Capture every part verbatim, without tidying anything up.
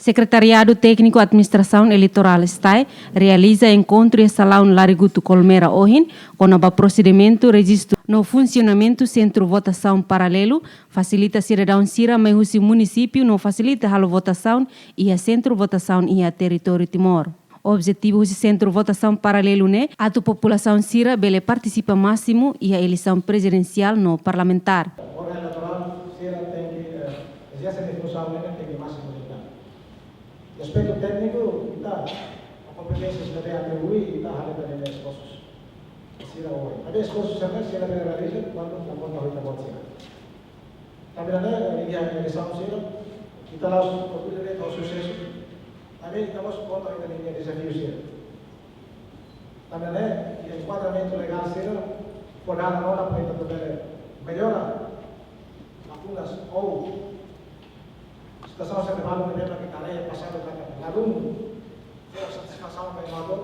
Sekretariadu Tékniku Administrasaun Eleitorál, STAE, realiza enkontru iha salaun Larigutu Colmera ohin, kona-ba prosedimentu rejistu no funsionamentu sentru votasaun paralelu, fasilita sidadaun sira mai husi munisípiu no fasilita halo votasaun iha sentru votasaun iha territóriu Timor. Objetivu husi sentru votasaun paralelu ne'e atu populasaun sira bele partisipa másimu iha eleisaun prezidensiál no parlamentár. Órgaun eleitorál sira tenke, eh, ezerse nia funsaun ne'e tenke másimu limitadu. Aspetu tékniku, ita, a kompeténsia sira ne'ebé atribui, ita halo ba ne'e esforsu sira oin. Maibé esforsu sira ne'e sira bele realiza kuandu la konta hotu-boot sira. Tanba ne'e, iha eleisaun sira, ita la'ós orgullu de'it ho susesu, maibé ita mós konta ho ita-nia dezafiu sira. Tanba ne'e, iha enkuadramentu legál sira, fó dala ona para ita bele mellora, apenas ou situasaun sira balun ne'ebé ita haree pasadu katak ladún fó satisfasaun ba eleitór.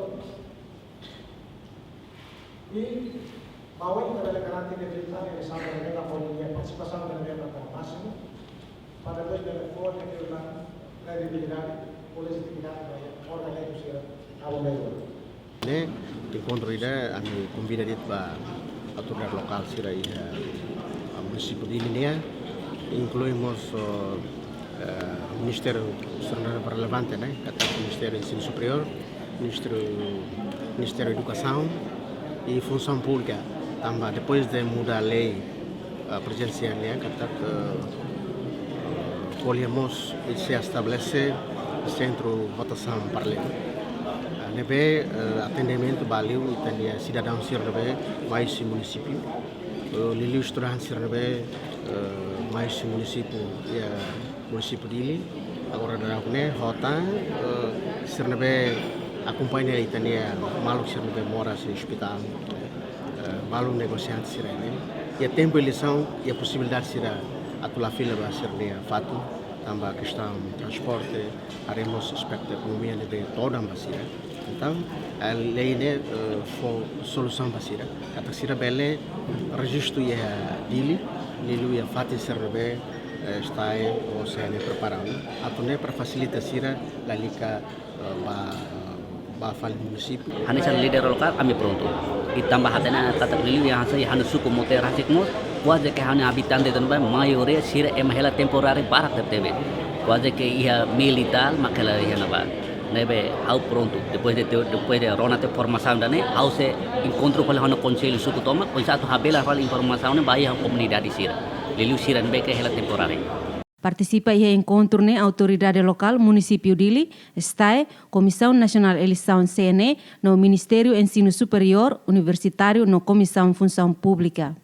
I ba oin ita bele garante katak eleisaun ne'e fó nia partisipasaun ne'ebé mak másimu, para depois bele fó nia kredibilidade, ou lejitimidade ba órgaun eleitu sira, aba melhor. Ne'e, enkontru ida, ami konvida de'it ba autoridade lokál sira iha, ah, munisípiu Dili nian, inklui mós, oh, eh, ministériu sira relevante, ne'e, katak Ministériu Ensinu Superiór, Ministériu, Ministériu Edukasaun i Funsaun Públika, tanba depois de muda lei, ah, prezidensiál nian, katak, eh, ko'alia mós sei estabelese sentru votasaun paralelu. Ah, ne'ebé, eh, atendimentu ba liu ita-nia sidadaun sira ne'ebé mai husi munisípiu, eh, liuliu estudante sira ne'ebé, eh, mai husi munisípiu, iha munisípiu Dili, agora daudaun ne'e, ho tan, eh, sira ne'ebé akompaña ita-nia maluk sira ne'ebé moras iha ospitál, eh, balun negosiante sira ne'e. Iha tempu eleisaun, iha posibilidade sira atu la fila ba sira-nia fatin, tanba kestaun transporte, haree mós aspetu ekonomia ne'ebé todan ba sira. Entaun, eh, lei ne'e, eh, fó solusaun ba sira. Katak sira bele rejistu iha Dili, liuliu iha fatin sira ne'ebé, eh, STAE ou CNE prepara ona. Atu nune'e para fasilita sira lalika, eh, ba, ba fali munisípiu. Hanesan líder lokál, ami prontu. I tanba hatene katak liuliu iha hanesan, iha ha'u-nia suku Motera rasik mós, kuaze ke ha'u-nia abitante tan ba, maioria sira ema hela temporáriu barak tebetebes. Kuaze ke iha mil i tal mak hela iha ne'ebá. Ne'ebé ha'u prontu. Depois de, depois de rona tiha formasaun ida-ne'e, ha'u sei enkontru fali ho ha'u-nia konsellu suku tomak, oinsá atu habelar fali informasaun ne'e ba iha komunidade sira. Liuliu sira ne'ebé ke hela temporáriu. Partisipa iha enkontru ne'e autoridade lokál munisípiu Dili, STAE, Komisaun Nasionál Eleisaun, CNE, no Ministériu Ensinu Superiór, Universitáriu no Komisaun Funsaun Públika.